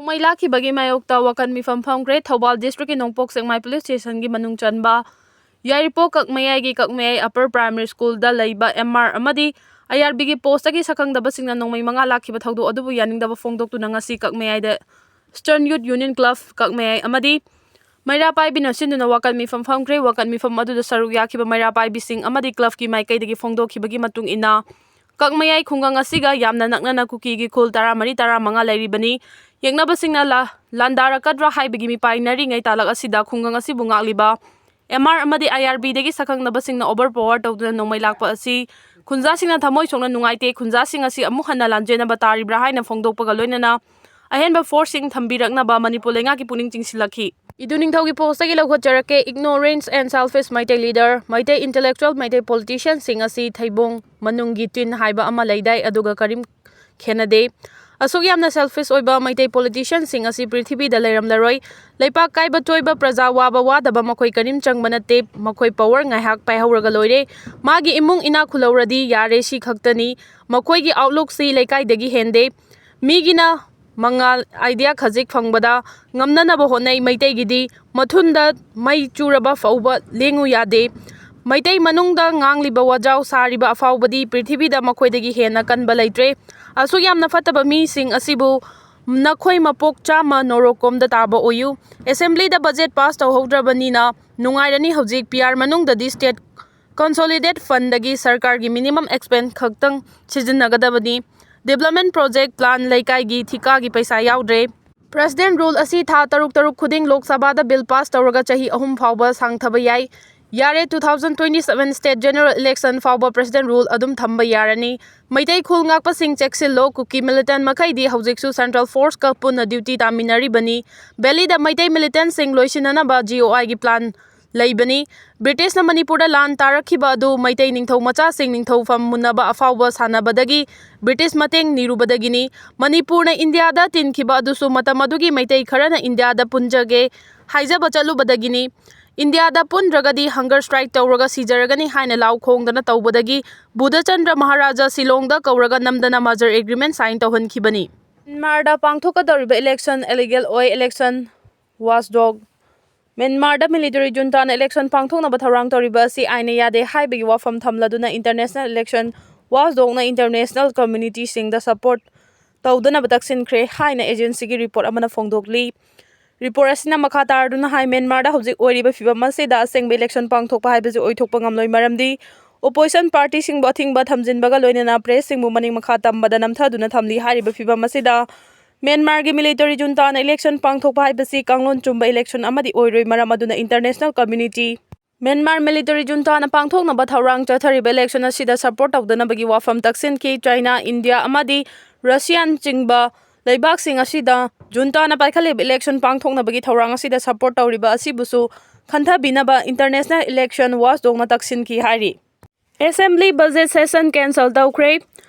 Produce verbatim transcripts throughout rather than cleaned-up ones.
ꯅꯣꯡꯃꯩ ꯂꯥꯛꯈꯤꯕꯒꯤ ꯃꯥꯌꯣꯛꯇ ꯋꯥꯀꯟ ꯃꯤꯐꯝ ꯐꯝꯈ꯭ꯔꯦ꯫ ꯊꯧꯕꯥꯜ district ꯀꯤ ꯅꯣꯡꯄꯣꯛ ꯁꯦꯛꯃꯥꯏ police station ꯒꯤ ꯃꯅꯨꯡ ꯆꯟꯕ ꯌꯥꯏꯔꯤꯄꯣꯛ ꯀꯛꯃꯌꯥꯏꯒꯤ ꯀꯛꯃꯌꯥꯏ upper primary school ꯗ ꯂꯩꯕ M R ꯑꯃꯗꯤ I R B ꯒꯤ post ꯇꯒꯤ ꯁꯛꯈꯪꯗꯕꯁꯤꯡꯅ ꯅꯣꯡꯃꯩ ꯃꯉꯥ ꯂꯥꯛꯈꯤꯕ ꯊꯧꯗꯣꯛ ꯑꯗꯨꯕꯨ ꯌꯥꯅꯤꯡꯗꯕ ꯐꯣꯡꯗꯣꯛꯇꯨꯅ ꯉꯁꯤ ꯀꯛꯃꯌꯥꯏꯗ Eastern Youth Union Club ꯀꯛꯃꯌꯥꯏ ꯑꯃꯗꯤ ꯃꯩꯔꯥ ꯄꯥꯏꯕꯤꯅ ꯁꯤꯟꯗꯨꯅ ꯋꯥꯀꯟ ꯃꯤꯐꯝ ꯐꯝꯈ꯭ꯔꯦ꯫ ꯋꯥꯀꯟ ꯃꯤꯐꯝ ꯑꯗꯨꯗ ꯁꯔꯨꯛ ꯌꯥꯈꯤꯕ ꯃꯩꯔꯥ ꯄꯥꯏꯕꯤꯁꯤꯡ ꯑꯃꯗꯤ club ꯀꯤ ꯃꯥꯏꯀꯩꯗꯒꯤ ꯐꯣꯡꯗꯣꯛꯈꯤꯕꯒꯤ ꯃꯇꯨꯡ ꯏꯟꯅ, ꯀꯛꯃꯌꯥꯏ ꯈꯨꯡꯒꯪ ꯑꯁꯤꯒ ꯌꯥꯝꯅ ꯅꯛꯅꯅ ꯀꯨꯀꯤꯒꯤ ꯈꯨꯜ ꯇꯔꯥꯃꯔꯤ ꯇꯔꯥꯃꯉꯥ ꯂꯩꯔꯤꯕꯅꯤ꯫ ꯌꯦꯛꯅꯕꯁꯤꯡꯅ ꯂꯥ-, ꯂꯥꯟꯗꯥꯔꯛꯀꯗ꯭ꯔꯥ ꯍꯥꯏꯕꯒꯤ ꯃꯤꯄꯥꯏꯅꯔꯤꯉꯩ ꯇꯥꯂꯛ ꯑꯁꯤꯗ ꯈꯨꯡꯒꯪ ꯑꯁꯤꯕꯨ ꯉꯥꯛꯂꯤꯕ M R ꯑꯃꯗꯤ I R B ꯗꯒꯤ ꯁꯛꯈꯪꯗꯕꯁꯤꯡꯅ overpower ꯇꯧꯗꯨꯅ ꯅꯣꯡꯃꯩ ꯂꯥꯛꯄ ꯑꯁꯤ ꯈꯨꯟꯖꯥꯁꯤꯡꯅ ꯊꯃꯣꯏ ꯁꯣꯛꯅ ꯅꯨꯡꯉꯥꯏꯇꯦ, ꯈꯨꯟꯖꯥꯁꯤꯡ ꯑꯁꯤ ꯑꯃꯨꯛ ꯍꯟꯅ ꯂꯥꯟꯖꯦꯟꯅꯕ ꯇꯥꯔꯤꯕ꯭ꯔꯥ ꯍꯥꯏꯅ ꯐꯣꯡꯗꯣꯛꯄꯒ ꯂꯣꯏꯅꯅ ꯑꯍꯦꯟꯕ force ꯁꯤꯡ ꯊꯝꯕꯤꯔꯛꯅꯕ ꯃꯅꯤꯄꯨꯔ ꯂꯩꯉꯥꯛꯀꯤ ꯄꯨꯛꯅꯤꯡ ꯆꯤꯡꯁꯤꯜꯂꯛꯈꯤ꯫ ꯏꯗꯨ ꯅꯤꯡꯊꯧꯒꯤ post ꯇꯒꯤ ꯂꯧꯈꯠꯆꯔꯛꯀꯦ꯫ Ignorance and selfish Meitei leader, Meitei intellectual, Meitei politician ꯁꯤꯡ ꯑꯁꯤ ꯊꯩꯕꯣꯡ ꯃꯅꯨꯡꯒꯤ ꯇꯤꯟ ꯍꯥꯏꯕ ꯑꯃ ꯂꯩꯗꯥꯏ, ꯑꯗꯨꯒ ꯀꯔꯤꯝ ꯈꯦꯠꯅꯗꯦ꯫ ꯑꯁꯨꯛ ꯌꯥꯝꯅ selfish ꯑꯣꯏꯕ ꯃꯩꯇꯩ politician ꯁꯤꯡ ꯑꯁꯤ ꯄ꯭ꯔꯤꯊꯤꯕꯤꯗ ꯂꯩꯔꯝꯂꯔꯣꯏ꯫ ꯂꯩꯄꯥꯛ ꯀꯥꯏꯕ ꯇꯣꯏꯕ, ꯄ꯭ꯔꯖꯥ ꯋꯥꯕ ꯋꯥꯗꯕ ꯃꯈꯣꯏ ꯀꯔꯤꯝ ꯆꯪꯕ ꯅꯠꯇꯦ꯫ ꯃꯈꯣꯏ power ꯉꯥꯏꯍꯥꯛ ꯄꯥꯏꯍꯧꯔꯒ ꯂꯣꯏꯔꯦ꯫ ꯃꯥꯒꯤ ꯏꯃꯨꯡ ꯏꯅꯥꯛ ꯈꯨꯜꯍꯧꯔꯗꯤ ꯌꯥꯔꯦ, ꯁꯤ ꯈꯛꯇꯅꯤ꯫ ꯃꯈꯣꯏꯒꯤ outlook ꯁꯤ ꯂꯩꯀꯥꯏꯗꯒꯤ ꯍꯦꯟꯗꯦ꯫ ꯃꯤꯒꯤꯅ ꯃꯉꯥꯜ idea ꯈꯖꯤꯛ ꯐꯪꯕꯗ ꯉꯝꯅꯅꯕ ꯍꯣꯠꯅꯩ, ꯃꯩꯇꯩꯒꯤꯗꯤ ꯃꯊꯨꯟꯗ ꯃꯩ ꯆꯨꯔꯕ ꯐꯥꯎꯕ ꯂꯦꯡꯉꯨ ꯌꯥꯗꯦ꯫ ꯃꯩꯇꯩ ꯃꯅꯨꯡꯗ ꯉꯥꯡꯂꯤꯕ ꯋꯥꯖꯥꯎ ꯁꯥꯔꯤꯕ ꯑꯐꯥꯎꯕꯗꯤ ꯄ꯭ꯔꯤꯊꯤꯕꯤꯗ ꯃꯈꯣꯏꯗꯒꯤ ꯍꯦꯟꯅ ꯀꯟꯕ ꯂꯩꯇ꯭ꯔꯦ꯫ ꯑꯁꯨꯛ ꯌꯥꯝꯅ ꯐꯠꯇꯕ ꯃꯤꯁꯤꯡ ꯑꯁꯤꯕꯨ ꯅꯈꯣꯏ ꯃꯄꯣꯛ ꯆꯥꯝꯃ ꯅꯣꯔꯣꯛꯀꯣꯝꯗ ꯇꯥꯕ ꯑꯣꯏꯌꯨ꯫ Assembly ꯗ budget pass ꯇꯧꯍꯧꯗ꯭ꯔꯕꯅꯤꯅ ꯅꯨꯡꯉꯥꯏꯔꯅꯤ꯫ ꯍꯧꯖꯤꯛ P R ꯃꯅꯨꯡꯗꯗꯤ state consolidated fund ꯗꯒꯤ ꯁꯔꯀꯥꯔꯒꯤ minimum expense ꯈꯛꯇꯪ ꯁꯤꯖꯤꯟꯅꯒꯗꯕꯅꯤ꯫ Development project plan ꯂꯩꯀꯥꯏꯒꯤ ꯊꯤꯀꯥꯒꯤ ꯄꯩꯁꯥ ꯌꯥꯎꯗ꯭ꯔꯦ꯫ President rule ꯑꯁꯤ ꯊꯥ ꯇꯔꯨꯛ ꯇꯔꯨꯛ ꯈꯨꯗꯤꯡ ꯂꯣꯛ ꯁꯚꯥꯗ bill pass ꯇꯧꯔꯒ ꯆꯍꯤ ꯑꯍꯨꯝ ꯐꯥꯎꯕ ꯁꯥꯡꯊꯕ ꯌꯥꯏ꯫ ꯌꯥꯔꯦ, two thousand twenty seven state general election ꯐꯥꯎꯕ President rule ꯑꯗꯨꯝ ꯊꯝꯕ ꯌꯥꯔꯅꯤ꯫ ꯃꯩꯇꯩ ꯈꯨꯜ ꯉꯥꯛꯄꯁꯤꯡ ꯆꯦꯛꯁꯤꯜꯂꯣ, ꯀꯨꯀꯤ militant ꯃꯈꯩꯗꯤ ꯍꯧꯖꯤꯛꯁꯨ central force ꯀ ꯄꯨꯟꯅ duty ꯇꯥꯃꯤꯟꯅꯔꯤꯕꯅꯤ꯫ Valley ꯗ ꯃꯩꯇꯩ militant ꯁꯤꯡ ꯂꯣꯏꯁꯤꯟꯅꯅꯕ G O I ꯒꯤ plan ꯂꯩꯕꯅꯤ꯫ ꯕ꯭ꯔꯤꯇꯤꯁꯅ ꯃꯅꯤꯄꯨꯔꯗ ꯂꯥꯟ ꯇꯥꯔꯛꯈꯤꯕ ꯑꯗꯨ ꯃꯩꯇꯩ ꯅꯤꯡꯊꯧ ꯃꯆꯥꯁꯤꯡ ꯅꯤꯡꯊꯧꯐꯝ ꯃꯨꯟꯅꯕ ꯑꯐꯥꯎꯕ ꯁꯥꯟꯅꯕꯗꯒꯤ ꯕ꯭ꯔꯤꯇꯤꯁ ꯃꯇꯦꯡ ꯅꯤꯔꯨꯕꯗꯒꯤꯅꯤ꯫ ꯃꯅꯤꯄꯨꯔꯅ ꯏꯟꯗꯤꯌꯥꯗ ꯇꯤꯟꯈꯤꯕ ꯑꯗꯨꯁꯨ ꯃꯇꯝ ꯑꯗꯨꯒꯤ ꯃꯩꯇꯩ ꯈꯔꯅ ꯏꯟꯗꯤꯌꯥꯗ ꯄꯨꯟꯖꯒꯦ ꯍꯥꯏꯖꯕ ꯆꯠꯂꯨꯕꯗꯒꯤꯅꯤ꯫ ꯏꯟꯗꯤꯌꯥꯗ ꯄꯨꯟꯗ꯭ꯔꯒꯗꯤ hunger strike ꯇꯧꯔꯒ ꯁꯤꯖꯔꯒꯅꯤ ꯍꯥꯏꯅ ꯂꯥꯎ ꯈꯣꯡꯗꯅ ꯇꯧꯕꯗꯒꯤ ꯕꯨꯙꯆꯟꯗ꯭ꯔ ꯃꯍꯥꯔꯥꯖꯥ ꯁꯤꯂꯣꯡꯗ ꯀꯧꯔꯒ ꯅꯝꯗꯅ merger agreement sign ꯇꯧꯍꯟꯈꯤꯕꯅꯤ꯫ ꯃ꯭ꯌꯥꯟꯃꯥꯔꯗ ꯄꯥꯡꯊꯣꯛꯀꯗꯧꯔꯤꯕ election illegal ꯑꯣꯏ, election watchdog꯫ ꯃ꯭ꯌꯥꯟꯃꯥꯔꯗ military juntaꯅ election ꯄꯥꯡꯊꯣꯛꯅꯕ ꯊꯧꯔꯥꯡ ꯇꯧꯔꯤꯕ ꯑꯁꯤ ꯑꯥꯏꯟꯅ ꯌꯥꯗꯦ ꯍꯥꯏꯕꯒꯤ ꯋꯥꯐꯝ ꯊꯝꯂꯗꯨꯅ international election watchdogꯅ international communityꯁꯤꯡꯗ support ꯇꯧꯗꯅꯕ ꯇꯛꯁꯤꯟꯈ꯭ꯔꯦ ꯍꯥꯏꯅ agencyꯒꯤ report ꯑꯃꯅ ꯐꯣꯡꯗꯣꯛꯂꯤ꯫ Report ꯑꯁꯤꯅ ꯃꯈꯥ ꯇꯥꯔꯗꯨꯅ ꯍꯥꯏ, ꯃ꯭ꯌꯥꯟꯃꯥꯔꯗ ꯍꯧꯖꯤꯛ ꯑꯣꯏꯔꯤꯕ ꯐꯤꯕꯝ ꯑꯁꯤꯗ ꯑꯁꯦꯡꯕ election ꯄꯥꯡꯊꯣꯛꯄ ꯍꯥꯏꯕꯁꯤ ꯑꯣꯏꯊꯣꯛꯄ ꯉꯝꯂꯣꯏ, ꯃꯔꯝꯗꯤ opposition partyꯁꯤꯡꯕꯨ ꯑꯊꯤꯡꯕ ꯊꯝꯖꯤꯟꯕꯒ ꯂꯣꯏꯅꯅ pressꯁꯤꯡꯕꯨ ꯃꯅꯤꯡ ꯃꯈꯥ ꯇꯝꯕꯗ ꯅꯝꯊꯗꯨꯅ ꯊꯝꯂꯤ꯫ ꯍꯥꯏꯔꯤꯕ ꯐꯤꯕꯝ ꯑꯁꯤꯗ ꯃ꯭ꯌꯥꯟꯃꯥꯔꯒꯤ military juntaꯅ election ꯄꯥꯡꯊꯣꯛꯄ ꯍꯥꯏꯕꯁꯤ ꯀꯥꯡꯂꯣꯟ ꯆꯨꯝꯕ election ꯑꯃꯗꯤ ꯑꯣꯏꯔꯣꯏ, ꯃꯔꯝ ꯑꯗꯨꯅ international community ꯃ꯭ꯌꯥꯟꯃꯥꯔ military juntaꯅ ꯄꯥꯡꯊꯣꯛꯅꯕ ꯊꯧꯔꯥꯡ ꯆꯠꯊꯔꯤꯕ election ꯑꯁꯤꯗ support ꯇꯧꯗꯅꯕꯒꯤ ꯋꯥꯐꯝ ꯇꯛꯁꯤꯟꯈꯤ꯫ ꯆꯥꯏꯅꯥ, ꯏꯟꯗꯤꯌꯥ ꯑꯃꯗꯤ ꯔꯁꯤꯌꯥꯅꯆꯤꯡꯕ ꯂꯩꯕꯥꯛꯁꯤꯡ ꯑꯁꯤꯗ juntaꯅ ꯄꯥꯏꯈꯠꯂꯤꯕ election ꯄꯥꯡꯊꯣꯛꯅꯕꯒꯤ ꯊꯧꯔꯥꯡ ꯑꯁꯤꯗ support ꯇꯧꯔꯤꯕ ꯑꯁꯤꯕꯨꯁꯨ ꯈꯟꯊꯕꯤꯅꯕ international election watchdogꯅ ꯇꯛꯁꯤꯟꯈꯤ ꯍꯥꯏꯔꯤ꯫ Assembly budget session cancel ꯇꯧꯈ꯭ꯔꯦ꯫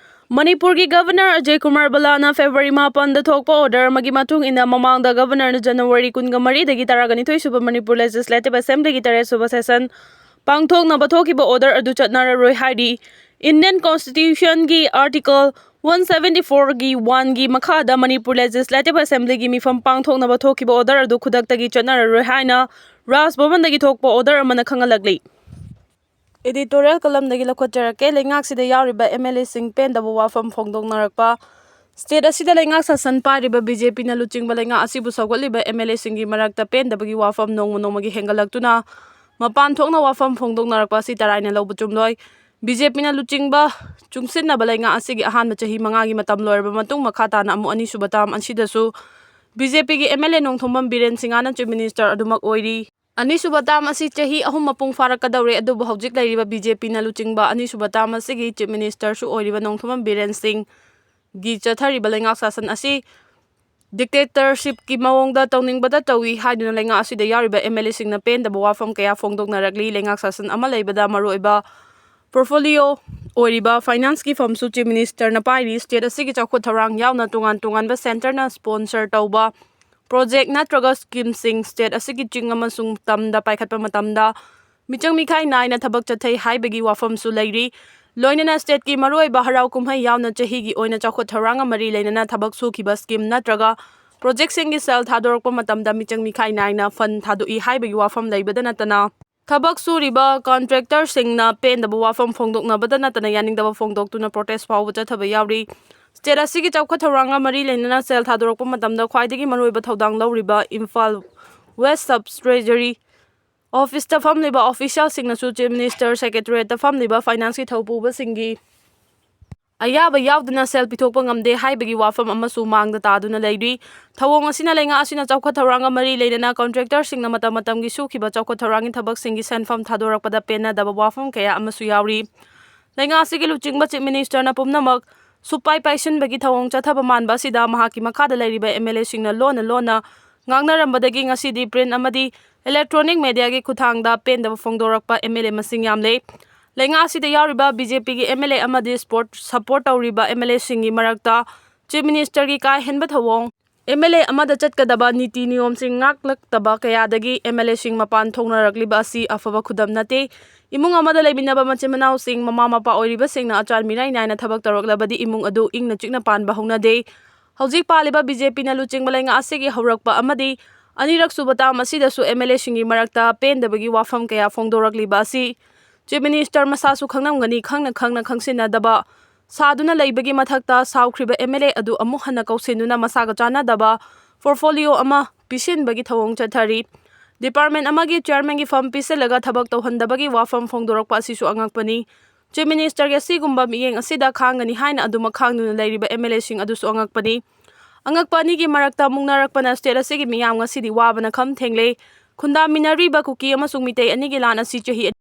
ꯃꯅꯤꯄꯨꯔꯒꯤ Governor ꯑꯖꯌ ꯀꯨꯃꯥꯔ ꯕꯂꯥꯅ February ꯃꯥꯄꯟꯗ ꯊꯣꯛꯄ order ꯑꯃꯒꯤ ꯃꯇꯨꯡ ꯏꯟꯅ ꯃꯃꯥꯡꯗ Governorꯅ January ꯀꯨꯟꯒ ꯃꯔꯤꯗꯒꯤ ꯇꯔꯥꯒ ꯅꯤꯊꯣꯏ ꯁꯨꯕ ꯃꯅꯤꯄꯨꯔ Legislative Assemblyꯒꯤ ꯇꯔꯦꯠ ꯁꯨꯕ session ꯄꯥꯡꯊꯣꯛꯅꯕ ꯊꯣꯛꯈꯤꯕ order ꯑꯗꯨ ꯆꯠꯅꯔꯔꯣꯏ ꯍꯥꯏꯔꯤ꯫ Indian Constitutionꯒꯤ Article one seventy fourꯒꯤ oneꯒꯤ ꯃꯈꯥꯗ ꯃꯅꯤꯄꯨꯔ Legislative Assemblyꯒꯤ ꯃꯤꯐꯝ ꯄꯥꯡꯊꯣꯛꯅꯕ ꯊꯣꯛꯈꯤꯕ order ꯑꯗꯨ ꯈꯨꯗꯛꯇꯒꯤ ꯆꯠꯅꯔꯔꯣꯏ ꯍꯥꯏꯅ ꯔꯥꯖ ꯚꯕꯟꯗꯒꯤ ꯊꯣꯛꯄ order ꯑꯃꯅ ꯈꯪꯍꯜꯂꯛꯂꯤ꯫ Editorial columnꯗꯒꯤ ꯂꯧꯈꯠꯆꯔꯛꯀꯦ꯫ ꯂꯩꯉꯥꯛꯁꯤꯗ ꯌꯥꯎꯔꯤꯕ MLAꯁꯤꯡ ꯄꯦꯟꯗꯕ ꯋꯥꯐꯝ ꯐꯣꯡꯗꯣꯛꯅꯔꯛꯄ꯫ State ꯑꯁꯤꯗ ꯂꯩꯉꯥꯛ ꯁꯥꯁꯟ ꯄꯥꯏꯔꯤꯕ BJPꯅ ꯂꯨꯆꯤꯡꯕ ꯂꯩꯉꯥꯛ ꯑꯁꯤꯕꯨ ꯁꯧꯒꯠꯂꯤꯕ MLAꯁꯤꯡꯒꯤ ꯃꯔꯛꯇ ꯄꯦꯟꯗꯕꯒꯤ ꯋꯥꯐꯝ ꯅꯣꯡꯃ ꯅꯣꯡꯃꯒꯤ ꯍꯦꯟꯒꯠꯂꯛꯇꯨꯅ ꯃꯄꯥꯟ ꯊꯣꯛꯅ ꯋꯥꯐꯝ ꯐꯣꯡꯗꯣꯛꯅꯔꯛꯄ ꯑꯁꯤ ꯇꯔꯥꯏꯅ ꯂꯧꯕ ꯆꯨꯝꯂꯣꯏ꯫ BJPꯅ ꯂꯨꯆꯤꯡꯕ ꯆꯨꯡꯁꯤꯟꯅꯕ ꯂꯩꯉꯥꯛ ꯑꯁꯤꯒꯤ ꯑꯍꯥꯟꯕ ꯆꯍꯤ ꯃꯉꯥꯒꯤ ꯃꯇꯝ ꯂꯣꯏꯔꯕ ꯃꯇꯨꯡ ꯃꯈꯥ ꯇꯥꯅ ꯑꯃꯨꯛ ꯑꯅꯤꯁꯨꯕ term ꯑꯁꯤꯗꯁꯨ BJPꯒꯤ MLA ꯅꯣꯡꯊꯣꯝꯕꯝ ꯕꯤꯔꯦꯟ ꯁꯤꯡꯍꯅ Chief Minister ꯑꯗꯨꯃꯛ ꯑꯣꯏꯔꯤ꯫ ꯑꯅꯤꯁꯨꯕ term ꯑꯁꯤ ꯆꯍꯤ ꯑꯍꯨꯝ ꯃꯄꯨꯡ ꯐꯥꯔꯛꯀꯗꯧꯔꯦ, ꯑꯗꯨꯕꯨ ꯍꯧꯖꯤꯛ ꯂꯩꯔꯤꯕ BJPꯅ ꯂꯨꯆꯤꯡꯕ ꯑꯅꯤꯁꯨꯕ term ꯑꯁꯤꯒꯤ Chief Ministerꯁꯨ ꯑꯣꯏꯔꯤꯕ ꯅꯣꯡꯊꯣꯝꯕꯝ ꯕꯤꯔꯦꯟ ꯁꯤꯡꯒꯤ ꯆꯠꯊꯔꯤꯕ ꯂꯩꯉꯥꯛ ꯁꯥꯁꯟ ꯑꯁꯤ dictatorshipꯀꯤ ꯃꯑꯣꯡꯗ ꯇꯧꯅꯤꯡꯕꯗ ꯇꯧꯏ ꯍꯥꯏꯗꯨꯅ ꯂꯩꯉꯥꯛ ꯑꯁꯤꯗ ꯌꯥꯎꯔꯤꯕ MLAꯁꯤꯡꯅ ꯄꯦꯟꯗꯕ ꯋꯥꯐꯝ ꯀꯌꯥ ꯐꯣꯡꯗꯣꯛꯅꯔꯛꯂꯤ꯫ ꯂꯩꯉꯥꯛ ꯁꯥꯁꯟ ꯑꯃ ꯂꯩꯕꯗ ꯃꯔꯨꯑꯣꯏꯕ portfolio ꯑꯣꯏꯔꯤꯕ financeꯀꯤ firmꯁꯨ Chief Ministerꯅ ꯄꯥꯏꯔꯤ꯫ State ꯑꯁꯤꯒꯤ ꯆꯥꯎꯈꯠ ꯊꯧꯔꯥꯡ ꯌꯥꯎꯅ ꯇꯣꯉꯥꯟ ꯇꯣꯉꯥꯟꯕ centreꯅ sponsor ꯇꯧꯕ project ꯅꯠꯇ꯭ꯔꯒ schemeꯁꯤꯡ state ꯑꯁꯤꯒꯤ ꯆꯤꯡ ꯑꯃꯁꯨꯡ ꯇꯝꯗ ꯄꯥꯏꯈꯠꯄ ꯃꯇꯝꯗ ꯃꯤꯆꯪ ꯃꯤꯈꯥꯏ ꯅꯥꯏꯅ ꯊꯕꯛ ꯆꯠꯊꯩ ꯍꯥꯏꯕꯒꯤ ꯋꯥꯐꯝꯁꯨ ꯂꯩꯔꯤ꯫ ꯂꯣꯏꯅꯅ stateꯀꯤ ꯃꯔꯨꯑꯣꯏꯕ ꯍꯔꯥꯎ ꯀꯨꯝꯍꯩ ꯌꯥꯎꯅ ꯆꯍꯤꯒꯤ ꯑꯣꯏꯅ ꯆꯥꯎꯈꯠ ꯊꯧꯔꯥꯡꯒ ꯃꯔꯤ ꯂꯩꯅꯅ ꯊꯕꯛ ꯁꯨꯈꯤꯕ scheme ꯅꯠꯇ꯭ꯔꯒ projectꯁꯤꯡꯒꯤ ꯁꯦꯜ ꯊꯥꯗꯣꯔꯛꯄ ꯃꯇꯝꯗ ꯃꯤꯆꯪ ꯃꯤꯈꯥꯏ ꯅꯥꯏꯅ fund ꯊꯥꯗꯣꯛꯏ ꯍꯥꯏꯕꯒꯤ ꯋꯥꯐꯝ ꯂꯩꯕꯗ ꯅꯠꯇꯅ, ꯊꯕꯛ ꯁꯨꯔꯤꯕ contractorꯁꯤꯡꯅ ꯄꯦꯟꯗꯕ ꯋꯥꯐꯝ ꯐꯣꯡꯗꯣꯛꯅꯕꯗ ꯅꯠꯇꯅ ꯌꯥꯅꯤꯡꯗꯕ ꯐꯣꯡꯗꯣꯛꯇꯨꯅ protest ꯐꯥꯎꯕ ꯆꯠꯊꯕ ꯌꯥꯎꯔꯤ꯫ State ꯑꯁꯤꯒꯤ ꯆꯥꯎꯈꯠ ꯊꯧꯔꯥꯡꯒ ꯃꯔꯤ ꯂꯩꯅꯅ ꯁꯦꯜ ꯊꯥꯗꯣꯔꯛꯄ ꯃꯇꯝꯗ ꯈ꯭ꯋꯥꯏꯗꯒꯤ ꯃꯔꯨꯑꯣꯏꯕ ꯊꯧꯗꯥꯡ ꯂꯧꯔꯤꯕ ꯏꯝꯐꯥꯜ West Sub Treasury Officeꯇ ꯐꯝꯂꯤꯕ officialꯁꯤꯡꯅꯁꯨ Chief Minister Secretariatꯇ ꯐꯝꯂꯤꯕ financeꯀꯤ ꯊꯧꯄꯨꯕꯁꯤꯡꯒꯤ ꯑꯌꯥꯕ ꯌꯥꯎꯗꯅ ꯁꯦꯜ ꯄꯤꯊꯣꯛꯄ ꯉꯝꯗꯦ ꯍꯥꯏꯕꯒꯤ ꯋꯥꯐꯝ ꯑꯃꯁꯨ ꯃꯥꯡꯗ ꯇꯥꯗꯨꯅ ꯂꯩꯔꯤ꯫ ꯊꯧꯑꯣꯡ ꯑꯁꯤꯅ ꯂꯩꯉꯥꯛ ꯑꯁꯤꯅ ꯆꯥꯎꯈꯠ ꯊꯧꯔꯥꯡꯒ ꯃꯔꯤ ꯂꯩꯅꯅ contractorꯁꯤꯡꯅ ꯃꯇꯝ ꯃꯇꯝꯒꯤ ꯁꯨꯈꯤꯕ ꯆꯥꯎꯈꯠ ꯊꯧꯔꯥꯡꯒꯤ ꯊꯕꯛꯁꯤꯡꯒꯤ ꯁꯦꯟꯐꯝ ꯊꯥꯗꯣꯔꯛꯄꯗ ꯄꯦꯟꯅꯗꯕ ꯋꯥꯐꯝ ꯀꯌꯥ ꯑꯃꯁꯨ ꯌꯥꯎꯔꯤ꯫ ꯂꯩꯉꯥꯛ ꯑꯁꯤꯒꯤ ꯂꯨꯆꯤꯡꯕ Chief Ministerꯅ ꯄꯨꯝꯅꯃꯛ ꯁꯨꯞꯄꯥꯏ ꯄꯥꯏꯁꯤꯟꯕꯒꯤ ꯊꯧꯑꯣꯡ ꯆꯠꯊꯕ ꯃꯥꯟꯕ ꯑꯁꯤꯗ ꯃꯍꯥꯛꯀꯤ ꯃꯈꯥꯗ ꯂꯩꯔꯤꯕ MLAꯁꯤꯡꯅ ꯂꯣꯟꯅ ꯂꯣꯟꯅ ꯉꯥꯡꯅꯔꯝꯕꯗꯒꯤ ꯉꯁꯤꯗꯤ print ꯑꯃꯗꯤ electronic mediaꯒꯤ ꯈꯨꯠꯊꯥꯡꯗ ꯄꯦꯟꯗꯕ ꯐꯣꯡꯗꯣꯔꯛꯄ MLA ꯃꯁꯤꯡ ꯌꯥꯝꯂꯦ꯫ ꯂꯩꯉꯥꯛ ꯑꯁꯤꯗ ꯌꯥꯎꯔꯤꯕ BJPꯒꯤ MLA ꯑꯃꯗꯤ sport support ꯇꯧꯔꯤꯕ MLAꯁꯤꯡꯒꯤ ꯃꯔꯛꯇ Chief Ministerꯒꯤ ꯀꯥ ꯍꯦꯟꯕ ꯊꯧꯑꯣꯡ, MLA ꯑꯃꯗ ꯆꯠꯀꯗꯕ ꯅꯤꯇꯤ ꯅꯤꯌꯣꯝꯁꯤꯡ ꯉꯥꯛꯂꯛꯇꯕ ꯀꯌꯥꯗꯒꯤ MLAꯁꯤꯡ ꯃꯄꯥꯟ ꯊꯣꯛꯅꯔꯛꯂꯤꯕ ꯑꯁꯤ ꯑꯐꯕ ꯈꯨꯗꯝ ꯅꯠꯇꯦ꯫ ꯏꯃꯨꯡ ꯑꯃꯗ ꯂꯩꯃꯤꯟꯅꯕ ꯃꯆꯤꯟ ꯃꯅꯥꯎꯁꯤꯡ, ꯃꯃꯥ ꯃꯄꯥ ꯑꯣꯏꯔꯤꯕꯁꯤꯡꯅ ꯑꯆꯥꯟ ꯃꯤꯔꯥꯏ ꯅꯥꯏꯅ ꯊꯕꯛ ꯇꯧꯔꯛꯂꯕꯗꯤ ꯏꯃꯨꯡ ꯑꯗꯨ ꯏꯪꯅ ꯆꯤꯛꯅ ꯄꯥꯟꯕ ꯍꯧꯅꯗꯦ꯫ ꯍꯧꯖꯤꯛ ꯄꯥꯜꯂꯤꯕ BJPꯅ ꯂꯨꯆꯤꯡꯕ ꯂꯩꯉꯥꯛ ꯑꯁꯤꯒꯤ ꯍꯧꯔꯛꯄ ꯑꯃꯗꯤ ꯑꯅꯤꯔꯛ ꯁꯨꯕ term ꯑꯁꯤꯗꯁꯨ MLAꯁꯤꯡꯒꯤ ꯃꯔꯛꯇ ꯄꯦꯟꯗꯕꯒꯤ ꯋꯥꯐꯝ ꯀꯌꯥ ꯐꯣꯡꯗꯣꯔꯛꯂꯤꯕ ꯑꯁꯤ Chief Minister ꯃꯁꯥꯁꯨ ꯈꯪꯂꯝꯒꯅꯤ, ꯈꯪꯅ ꯈꯪꯅ ꯈꯪꯁꯤꯟꯅꯗꯕ ꯁꯥꯗꯨꯅ ꯂꯩꯕꯒꯤ ꯃꯊꯛꯇ ꯁꯥꯎꯈ꯭ꯔꯤꯕ MLA ꯑꯗꯨ ꯑꯃꯨꯛ ꯍꯟꯅ ꯀꯧꯁꯤꯟꯗꯨꯅ ꯃꯁꯥꯒ ꯆꯥꯟꯅꯗꯕ portfolio ꯑꯃ ꯄꯤꯁꯤꯟꯕꯒꯤ ꯊꯧꯑꯣꯡ ꯆꯠꯊꯔꯤ꯫ Department ꯑꯃꯒꯤ chairmanꯒꯤ fund ꯄꯤꯁꯤꯜꯂꯒ ꯊꯕꯛ ꯇꯧꯍꯟꯗꯕꯒꯤ ꯋꯥꯐꯝ ꯐꯣꯡꯗꯣꯔꯛꯄ ꯑꯁꯤꯁꯨ ꯑꯉꯛꯄꯅꯤ꯫ Chief Ministerꯒꯤ ꯑꯁꯤꯒꯨꯝꯕ ꯃꯤꯠꯌꯦꯡ ꯑꯁꯤꯗ ꯈꯥꯡꯒꯅꯤ ꯍꯥꯏꯅ ꯑꯗꯨꯃꯛ ꯈꯥꯡꯗꯨꯅ ꯂꯩꯔꯤꯕ MLAꯁꯤꯡ ꯑꯗꯨꯁꯨ ꯑꯉꯛꯄꯅꯤ꯫ ꯑꯉꯛꯄ ꯑꯅꯤꯒꯤ ꯃꯔꯛꯇ ꯃꯨꯛꯅꯔꯛꯄꯅ state ꯑꯁꯤꯒꯤ ꯃꯤꯌꯥꯝ ꯉꯁꯤꯗꯤ ꯋꯥꯕꯅ ꯈꯝ ꯊꯦꯡꯂꯦ꯫ ꯈꯨꯟꯗꯥꯃꯤꯟꯅꯔꯤꯕ ꯀꯨꯀꯤ ꯑꯃꯁꯨꯡ ꯃꯤꯇꯩ ꯑꯅꯤꯒꯤ ꯂꯥꯟ ꯑꯁꯤ ꯆꯍꯤ